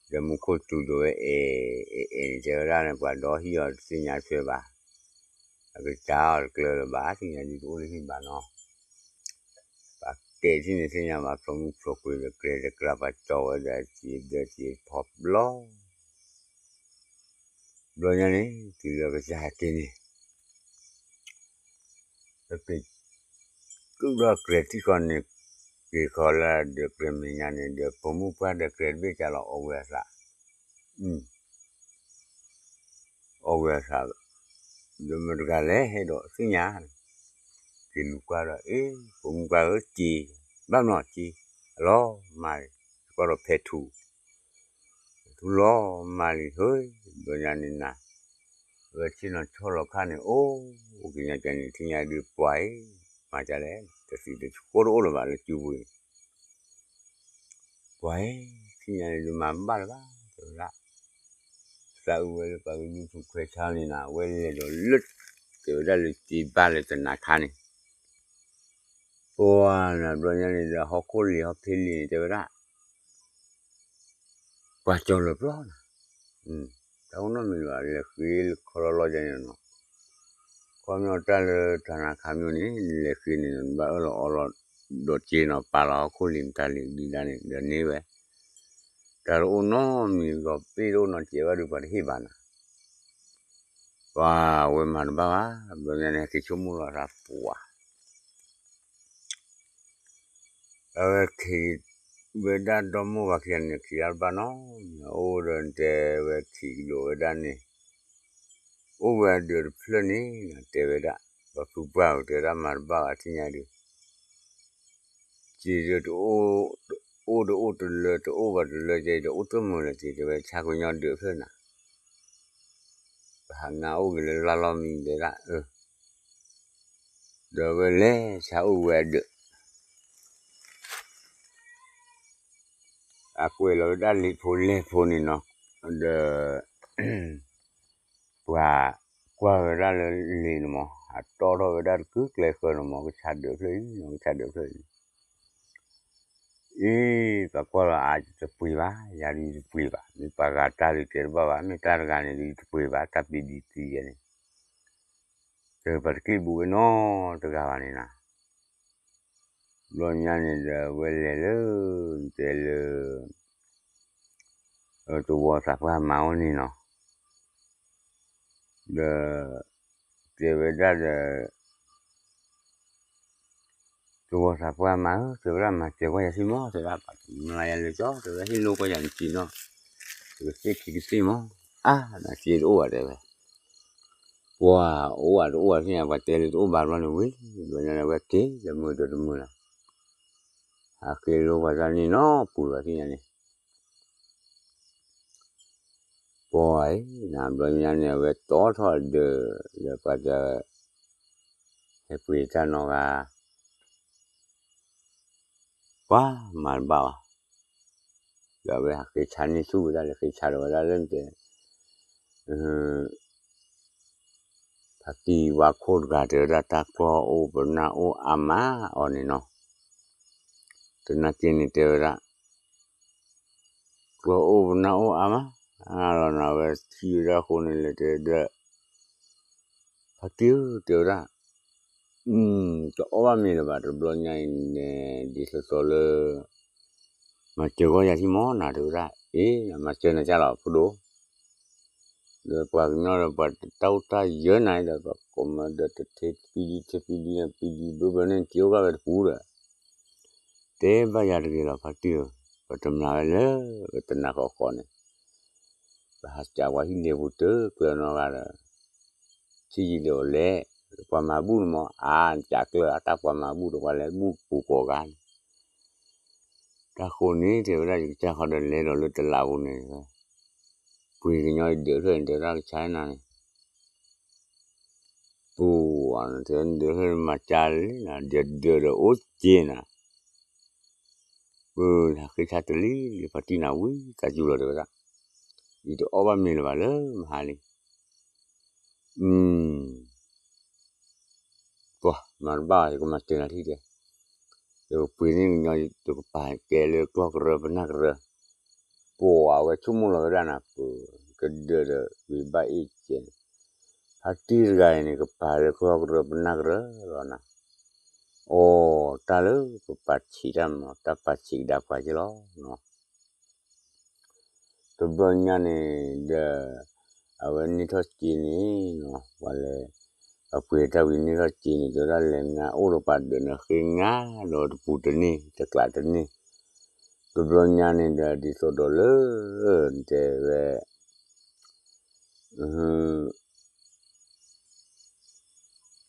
ဒီးမူခိၣ်စူၤဒိးဝဲအဲၣ်အဲၣ်န့ၣ် တဲဝဲဒၣ်န့ၣ် ပှၤဒီဟံၣ်အီၤတသ့ၣ်ညါထွဲဘၣ်, အကစၢ်အီၤတကျၢၤလၢၤဘၣ် သ့ၣ်ညါဒ်တအိၣ်လၢဟံၣ်ဘၣ်နီၤ, ပှၤတဲထံၣ်န့ၣ်သ့ၣ်ညါဘၣ် ဖျိမုၢ်ဖျိးကွံာ်ဒီး ကြဲၤတကြၢးပှၤကၠီဝဲဒီး စံးဒၢစံးဖီဘျီ ဘျီညါန့ၣ် တုၤလၢကစၢ်ဟဲက့ၤန့ၣ် ပက့ၤကုၢ်ထီၣ်ကြဲၤထံၣ်ဃီန့ၣ် က့ၤဃီလၢဒီးကြဲၤမဲာ်ညါန့ၣ်ဒီး ပိာ်မုၣ်ပှၢ်ဒီးကြဲၤတဘ့ၣ်ကလီၤအီဝဲအသး, အီဝဲအသး, ဒီးမတၤတဂၤလဲၣ်ဟဲဒီးသ့ၣ်ညါ, က့ၤလူၤကွၢ်ဒီး အ့ ပိာ်မုၣ်ပှၢ်ဧၢ စ့, ဘၣ်မနီၤစ့, အလီၤမၢ်လံ, ကွၢ်ဒီးဖဲထူ ထူလီၤမၢ်လံ ဟၢ ဘျီညါန့ၣ်နၤ, ဝဲဆ့ၣ်နီၤဆီၣ်လီၤခါန့ၣ် အိၣ်က့ၤညါကန့ၣ် ထံၣ်ညါဒုးပှၤအံၤ, မၤဒ်လဲၣ် တသံတဃိတအိၣ်လၢၤဘၣ်လၢစုပူၤအံၤ ပှၤအံၤ ထံၣ်ညါန့ၣ်ဒုးမၤဘၣ်လၢၤဘၣ် တဲဝဲဒၣ်, သးအုးဝဲလၢပှၤကဒုးထူးခွဲးဆါန့ၣ်နၤ ဝဲလဲၤဒီးလၢ တဲဝဲဒၣ်လၢစ့ဘၣ်လၢတနၤခါန့ၣ်, ပှၤနၤဘျီညါန့ၣ်ဒီး ဟီၣ်ခိၣ်လ့ၤဟီၣ်ဖ့လ့ၤန့ၣ် တဲဝဲဒၣ် ပှၤကၠီၤလၢပျီနၤ, တၢ်အိၣ်နီတမံၤလၢၤဘၣ် လဲၤဃ့လၢခီလီၤလီၤယဲန့ၣ်နီၤ, ခီပညီတၢ်လၢတၢ်နါခါမ့ၢ်န့ၣ် နလဲၤဃ့န့ၣ် နဘၣ်အၢၣ်လီၤအီလီၤ ဒီးစ့နီၤ ပာ်လီၤဟီၣ်ခိၣ်လ့ၤမတၤလ့ၤဒုၣ်ဒါန့ၣ် ဒီးန့ၢ်ဝဲ, တၢ်တအိၣ်နီတမံၤဂီၤပ့ၣ်တအိၣ်နီတစဲးဘၣ်ဒီး ပှၤတဟ့ၣ်ဘၣ်နၤ ပှၤဝဲမၤတဘၣ်ဘၣ် ဘျီညါန့ၣ် ဟဲက့ၤဆိကမိၣ်လီၤသးပှၤ အဝဲခံ ဝဲဒၣ်ဒီမိၢ်ဝၤခံဂၤန့ၣ် ခံဂၤတဘၣ်နီၤ, အိၣ်ဒီးတဲဝဲခံကဒိးဝဲဒၣ်န့ၣ်, အိၣ်ဝဲအဒၢးတဖျၢၣ်န့ၣ် တဲဝဲဒၣ်, ပှၤဖုပှၢ်ဧၢ တဲဝဲဒၣ် မၤတဘၣ်ဘၣ်ထံၣ်ညါဒုး စ့ဒီးတအိၣ်, အိၣ်ဒီးအိၣ်တလၢ တအိၣ်ဘၣ်တလၢ ကဲဒီးအိၣ်တမုာ်လၢၤက့ တဲဝဲ ဆါကညီဒၢးဖျၢၣ်နၤ, ပဟးနါအိၣ်ဂ့ၤလၢလါလီၢ်မံၤတဲဒၣ်, ဒီးဝဲလဲၤဆါအိၣ်ဝဲအဒၢး အကွဲးလီၤဝဲဒၣ်လံာ်ဖိလဲၢ်ဖိန့ၣ်နီၤ, ဒီး ပှၤကွၢ်ဝဲဒၣ်လၢလံာ်န့ၣ်မး အတီထီၣ်ဝဲဒၣ်တကုၢ်ကျဲဃၢၤန့ၣ်မး ကဆါဒၢးဖျၢၣ်အံၤနီၤ ကဆါဒၢးဖျၢၣ်အံၤ, အ့ ပှၤကွၢ်လီၤအါ ယတပှ့ၤဘၣ် ယၤဒုးယတပှ့ၤဘၣ် မ့ၢ်ပှၤဂၤတၢ်ဒုးတဲတဘၣ်ဘၣ် မ့ၢ်တၢ်တဂၤန့ၣ်ဒုးယတပှ့ၤဘၣ် တၢ်ပ့ၤဒံးတံၤယဲန့ၣ် တပှၤတကျ့ၣ်ဘူးဝဲနီတဂၤဘၣ်န့ၣ်နၤ, ဘျီညါန့ၣ်ဒီး ဝဲလဲၤလၢ တဲလၢ တဝီသးပှၢ်မၤအိၣ်န့ၣ်နီၤ, ဒီး တဲဝဲဒၣ်ဒီး တဂီၤသးပှၢ်မၤဧၢ တဲဝဲဒၣ် မၤစၢၤကွၢ်ယၤဆံမီၢ် တဲဝဲဒၣ် ပှၤမၤယၤလၢကၠီ တဲဝဲဒၣ် ဟ့ၣ်လိကွၢ်ယၤနစ့နီၤ တကသ့ၣ်ခံကသ့ၣ်မီၢ် အါ နစ့တအိၣ်ဘၣ်တဲဝဲ ပှၤအိၣ်ဘၣ်တအိၣ်ဘၣ်သ့ၣ်ညါ ပှၤတဲလၢတအိၣ်ဘၣ်ဘျီန့ၣ်ဝံၤ ဘျီညါန့ၣ် အဝဲက့ၤတမုာ်ဒီးတမုာ်လီၤ ဟးက့ၤလိပှၤတၢ်န့ၣ်နီၤ ပူၤလီၤသ့ၣ်ညါန့ၣ် ပှၤအံၤ နဘျီညါန့ၣ် အဝဲတီထီၣ်အဒၢး ဒီးပှၤတ ဟဲပှ့ၤတၢ်နီၢ်ဂၤ ပှၤမၤတဘၣ်ဘၣ် ဒီးအဝဲဟးဃ့ဆါန့ၢ်ဆူၣ်ဝဲဒၣ်လၢဃ့ဆါဒီးဝဲဒၣ်လၢနတဲ ဖါတံၢ်ဝါခိၣ်တဂၤတဲဝဲဒၣ် တၢ်ကျီအိၣ်ပနၢ်အိၣ်အါမးအီၤန့ၣ်နီၤ သနာ်က့န့ၣ်တဲဝဲဒၣ် ကျီအိၣ်ပနၢ်အိၣ်အါမး အါလီၤနၤ အဝဲထံၣ်ဝဲဒၣ်အဃိန့ၣ် လဲၤတဲဒီး ဖါတံၢ်ဧၢ တဲဝဲဒၣ် တအီၣ်ဘၣ်မ့ၤလၢၤဘၣ် တဘျီညါအံၤန့ၣ် ဒ်သိးသိးလၢ မၤစၢၤကွၢ်ယၤထံမီၢ်နၤ တဲဝဲဒၣ် အ့ မၤစၢၤနၤကၢ်လီၤ ဖိဒိၣ် ဒီးပှၤကညီဒီး ပှၤတၢ်အိၣ်တၢ်ယၢၤနၤဒီး ပှၤကိးမၢဒီးတထ့ပံဒံထ့ပံဒံန့ၣ် ပံဒံဘၢဘၢန့ၣ် က့ၤအိၣ်ကၢ်ဝဲတပူၤဒီး တဲဘၣ်ယၤတဂ့ၤလီၤ ဖါတံၢ်ဧၢ ပတမျးဝဲလၢ ပတနၤဃီဃီန့ၣ် ပဟးစးပှၤဟံၣ်လဲၤပူၤတကျၢၤနီတဂၤဒီး ထံၣ်ယံၤဒီးအီၤလဲၣ် ပှၤမၤဘူၣ်န့ၣ်မီၢ် အါ နစးကျၢၤအတၢ်ပှၤမၤဘူၣ် ဒီးပှၤလဲၤဘူၣ်ပူၤကိးဂၤန့ၣ် တၢ်ဃိန့ၣ် တဲဝဲဒၣ် ယကစၢ်ဃီဒီးလဲၤဒီးလၢတလးပူၤန့ၣ် ပှ့ၤကညီအံၤဒၢးဖျၢၣ်န့ၣ် တဲဝဲဒၣ်ကဆါနၤန့ၣ် ပူၤ တဲဒၢးဖျၢၣ်မၤကၢ်လံနၤ ဒၢးဒၢးဒီးအိၣ်က့နၤ ပဟးဃ့ဆါတလံၤလံ ဖါတံၢ်နၤဝံသးစူၤလီၤတဲဝဲဒၣ် ယတအီၣ်ဘၣ်မ့ၤလၢၤဘၣ်လၢမဟါလံ ပှၤမၤတဘၣ် ယကမၤစၢၤနၤထံၣ်တဲ ယကပှ့ၤန့ၢ်ကညီ ယကပာ်ကဲလၢကျီၢ်ကရၢပနၢ်ကရၢ ပှၤအဝဲဆိကမိၣ်လီၤဝဲဒၣ်နၤ ပကဒၢးဒီးဝံၤဘၣ်အ့ၣ်ကဲန့ၣ် ဖါတံၢ်တဂၤအံၤန့ၣ် ကပာ်လၢကျီၢ်ကရၢပနၢ်ကရၢလီၤနၤ အိ တၢ်လၢပပာ်ဆံးတၢ်မၤ တၢ်ပာ်ဆံးကဒါပှၤက့လီၤ တဘျီညါန့ၣ်ဒီး အဝဲန့ၢ်ထီၣ်စ့န့ၣ်နီၤ ပှၤလဲၤ အပှ့ၤတၢ်ဝံၤန့ၢ်ထီၣ်စ့န့ၣ် တဲဝဲဒၣ်လဲၤငါအိၣ်ဒီးပှၤဒၢးန့ၣ် ဃ့ငါဒီးတပူၤတန့ၢ် တကျးတန့ၢ် တဘျီညါန့ၣ်ဒီး ဒ်သိးဒီးလၢ တဲဝဲ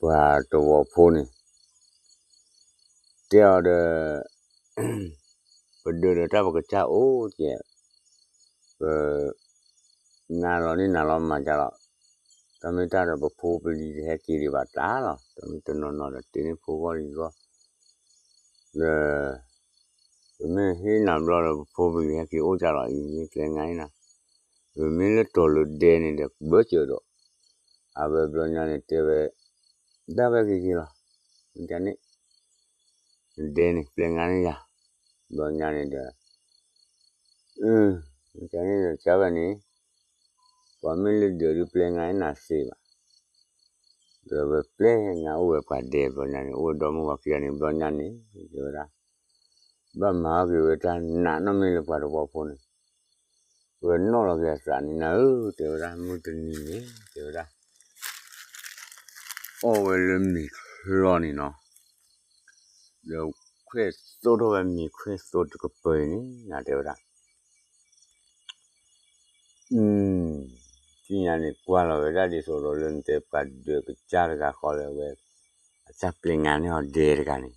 ပှၤတဝီဖိန့ၣ် တဲအီၤဒီး ပဒၢးဒီးတၢ်ပကစၢ်အိၣ်ကဲ ပ နၤလီၤန့ၣ်နၤလီၤမၤကၢ်လီၤ တၢ်မ့ၢ်တၢ်ဒီးပဖိပလံၤတဟဲက့ၤဒံးဘၣ်တၢ်လီၤ တၢ်မ့ၢ်တနီၤနီၤဒီးတ့န့ၢ်ဖိဂီၢ်လံၤဂီၢ် ဒီး ပမ့ၢ်ဟ့ၣ်နၤဘျီဒီး ပဖိပလံၤဟဲက့ၤအိၣ်ကၢ်လီၤ အံၤမ့ၢ်ကျဲငါအံၤနၤ ပမ့ၢ်လၢတီၤလၢဒဲန့ၣ်ဒီး ဘၢစၢၤဒီး အဝဲဘျီညါန့ၣ်တဲဝဲ ဒၣ်ဝဲက့ၤက့ၤလီၤ မ့ၢ်ကန့ၣ် ဒဲန့ၣ် ပျဲငါန့ၣ်ယၤ ဘျီညါန့ၣ်ဒီး မ့ၢ်ကန့ၣ်ဒီး ကဝဲန့ၣ် ပှၤမ့ၢ်လၢဒၢးဒုးပျဲငါန့ၣ်နၤသ့ဘၣ် ဒီးဝဲပျဲငါအိၣ်ဝဲပှၤဒဲဘျီညါန့ၣ် အိၣ်ဝဲဒီမါဝၤခံဂၤန့ၣ် ဘျီညါန့ၣ် တဲဝဲဒၣ် ဘၣ်မၤအီၣ်က့ၤဝဲတၢ်နးနီၢ်မ့ၢ်လၢပှၤတဝီဖိန့ၣ် ဝဲနီၣ်လီၤက့ၤအသးန့ၣ်နၤဧၢ တဲဝဲဒၣ် မုၢ်တနံၤန့ၣ် တဲဝဲဒၣ် အီၣ်ဝဲလၢမ့ၤချီန့ၣ်နီၤ ဒီးခွဲၣ်သိထီၣ်ဝဲမ့ၤခွဲၣ်သိတကပၤအံၤန့ၣ် နတဲဝဲဒၣ် သ့ၣ်ညါန့ၣ် ကွၢ်လီၤဝဲဒၣ်ဒ်သိးဒီးလၢနတဲပှၤဒၢးကစၢ်တဂၤဃီလၢဝဲ အတၢ်ပျဲငါန့ၢ်အီၤဒဲတဂၤန့ၣ်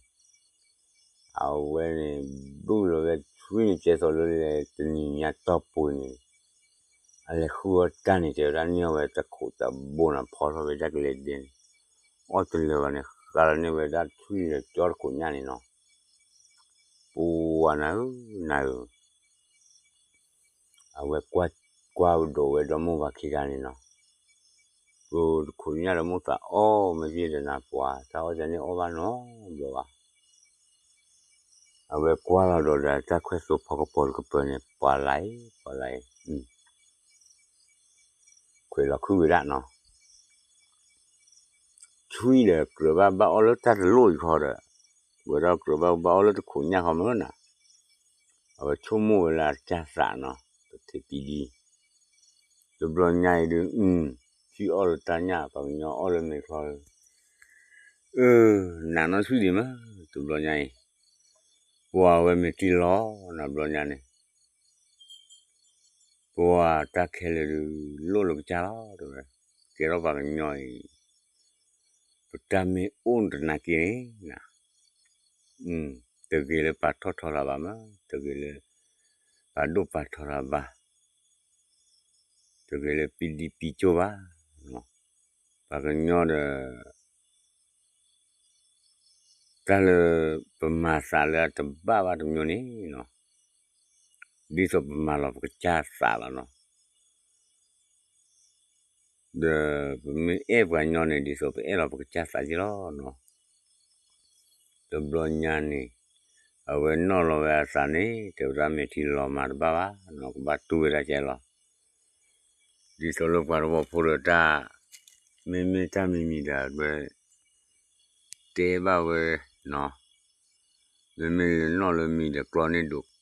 အဝဲန့ၣ် ဘုၣ်လီၤဝဲထွံၣ်န့ၣ် ကဲသိးလၢလဲၤတနံၤညါတီၢ်ပူၤန့ၣ် အလဲၤဃုအီၣ်တၢ်န့ၣ် တဲဝဲဒၣ်န့ၢ်အီၣ်ဝဲတခိးတဘိနၤ ဖီထီၣ်ဝဲဒၣ်ကလဲၤဒဲန့ၣ် အီၣ်တလၢာ်ဘၣ်န့ၣ် ဃါလီၤန့ၢ်ဝဲဒၣ်ထွံၣ်ဒီးကၠီတခိးညၣ်န့ၣ်နီၤ ပူၤဝဲနၤဧၢ နၤဧၢ အဝဲကွၢ်ဒိးဝဲဒီမိၢ်ပှၢ်ခံဂၤန့ၣ်နီၤ, ပတခိးညၣ်ဒီးမိၢ်သးအီၣ်မ့ၢ်ယ့ၢ်ဒီးနၤပှၤ တၢ်အီၣ်ယၤန့ၣ်အီၣ်ဘၣ်နီတဘျီဘၣ်. အဝဲကွၢ်လီၤဒီးဒီးတၢ်ခွဲးသိဖီကပီၤတကပၤန့ၣ် ပှၤလၢအံၤ ပှၤလၢအံၤ ခွဲးလီၤခုၣ်ဝဲဒၣ်နီၤ. ထွံၣ်ဒီးကြၢးဘၣ်ဘၣ်အီၣ်လၢတၢ်တလိၣ်အံၤခီဒီး, ဝဲဒၣ်ကြၢးဘၣ်ဘၣ်အီၣ်လၢတခိးညၣ်ခီမ့ၢ်နၤ, အဝဲဆိကမိၣ်ဝဲလၢအတၢ်သးနီၤ, ပထံၣ်ပံဒံ, တဘျီညါအံၤဒုး ထွံၣ်အီၣ်လၢတၢ်ညၣ် ပှၤကညီအီၣ်လၢမဲာ်ချီ, အၢ နးနီၢ်ထွံၣ်ဒံးမး တဘျီညါအံၤ, ပှၤဝဲမ့ၢ်ထံၣ်လီၤနီၤ ဘျီညါန့ၣ်, ပှၤတၢ်ခဲလၢာ်ဒုးလိၣ်လၢကစၢ်လီၤ တဲဝဲ, ကဲထီၣ်ပှၤကညီအံၤ, ပတၢ်မ့ၢ်အိၣ်တနာ်က့န့ၣ်, တဂ့ၤလၢပာ်ထီၣ်ထီသးဘၣ်မး, တဂ့ၤလၢ ပာ်ဒိၣ်ပာ်ထီသးဘၣ်, တဂ့ၤလၢပံဒံပံကၠိၣ်ဘၣ်, ပှၤကညီဒီး တၢ်လၢပမၤသးလၢအတဘၣ်ဘၣ်တမံၤန့ၣ်နီၤ, ဒ်သိးပမၤလီၤပကစၢ်သးလီၤနီၤ, ဒီးပမ့ၢ်အဲၣ်ပှၤညီန့ၣ် ဒ်သိးပအဲၣ်လီၤပကစၢ်သးက့လီၤနီၤ. တဘျီညါန့ၣ်, အဝဲနီၣ်လီၤဝဲအသးန့ၣ် တဲဝဲဒၣ်မ့ၢ်ထံလီၤမၤတဘၣ်ဘၣ်နီၤ, ကဘၣ်တူၢ်ဝဲဒၣ်ကဲလီၤ. ဒ်သိးလၢပှၤတဝီဖိဒီးတၢ် မ့မ့ၢ်တၢ်မံၤမံၤဒီး တဲဘၣ်ဝဲနီၤ, မ့မ့ၢ်လၢနီၣ်လၢမံၤဒီး ကျီန့ၢ်ဒိး က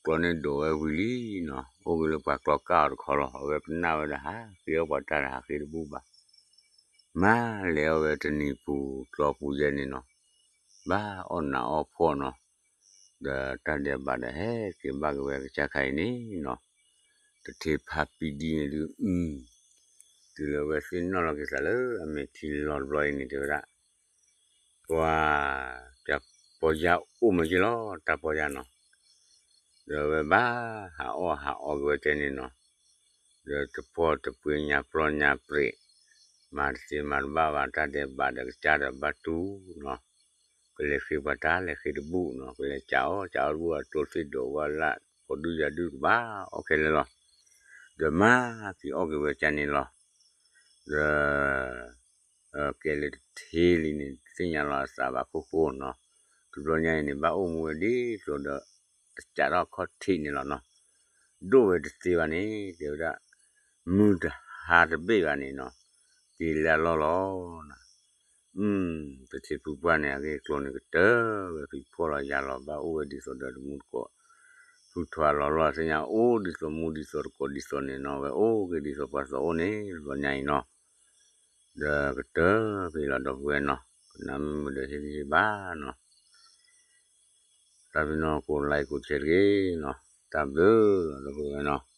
ျီန့ၢ်ဒိးဝဲဝံၤလံနီၤ, အိၣ်က့ၤလၢပှၤကျီကၢ်အီၤတခီလီၤ. အဝဲကနၣ်ဝဲဒီး ဟးဃ့အီၣ်ပှၤတၢ်ဒီး ဟးဃ့တဘူၣ်ဘၣ်, မၤလဲၤအီၣ်ဝဲတနံၤပူၤ ကျီပူၤယဲန့ၣ်နီၤ, ဘၣ်အီၣ်နးအီၣ်ဖှီၣ်နီၤ, ဒီးတၢ်ဒဲးဘးဒီးဟဲက့ၤဘၣ်က့ၤဝဲကစၢ်ခါအံၤန့ၣ်နီၤ, တထံဖးပံဒံန့ၣ်ဒုး, တုၤလၢဝဲသ့ၣ်နီၣ်လီၤက့ၤသးလၢအမ့ၢ်ထံလီၤတဘျီအံၤန့ၣ် တဲဝဲဒၣ်, ပှၤ ပှၤပီၢ်ယၢ်အိၣ်မးက့လီၤ တၢ်ပီၢ်ယၢ်နီၤ, ဒီးဝဲဘၣ်ဟးအီၣ်ဟးအီက့ၤဝဲတဲန့ၣ်နီၤ, ဒီးတပီၢ်တပှ့ၤညါပျီညါပြဲး, မၤတသ့မၤတဘၣ်ဘၣ် တၢ်ဒဲးဘးဒီးကစၢ်ဒီးဘၣ်တူၢ်နီၤ, ကလဲၤဃ့ပှၤတၢ်လဲၤဃ့တဘူၣ်နီၤ, ကလဲၤကးအီၣ်ကးအီၣ်တဘူၣ် အကျိသ့ၣ်ဒိးဝဲလၢ ပှၤဒုၣ်ယၤဒုၣ်ကဘၣ်အီၣ်ခဲလၢာ်လီၤ, ဒီးမၤက့ၤအီၣ်က့ၤဝဲကန့ၣ်လီၤ, ဒီး ကဲလၢတထံလံန့ၣ် သ့ၣ်ညါလီၤအသးဘၣ်ခိၣ်ဃိနီၤ, တဘျီညါအံၤန့ၣ် ဘၣ်အိၣ်မူဝဲဒ်သိးဒီး အစးထီၣ်ခီၣ်ထံးန့ၣ်လီၤနီၤ, ဒိၣ်ဝဲတသ့ဘၣ်န့ၣ် တဲဝဲဒၣ်, မုၢ်တဟါတဘ့ၣ်ဘၣ်န့ၣ်နီၤ, က့ၤလၢအလီၢ်လီၤနီၤ, တထံဖုပှၢ်န့ၣ် အဂ့ၢ်အကျိၤန့ၣ် ကတၢၢ်ဝဲဖံးဖှီၣ်လီၤယၤလီၤ ဘၣ်အိၣ်ဝဲဒ်သိးဒီးတမူတကိး, ဖုထွါလီၤလီၤသ့ၣ်ညါ အိၣ်ဒ်သိးမူဒ်သိးတကိးဒ်သိးန့ၣ်နီၤ, ဝဲအိၣ်က့ၤဒ်သိးပှၤသီအိၣ်န့ၣ် တဘျီညါအံၤနီၤ ဒီးကတၢၢ်ဖဲလီၤဒီပုၢ်ဝဲၢ်နီၤ, ကနၣ်မုာ်မုာ်ဒီးဟ့ၣ်ဂံၢ်ဟ့ၣ်ဘါနီၤ, တၢ်ပနီၣ်ကိးlikeကိးshareတဂ့ၤနီၤ, တၢ်ဘျုးလီၤဒီပုၢ်ဝဲၢ်နီၤ.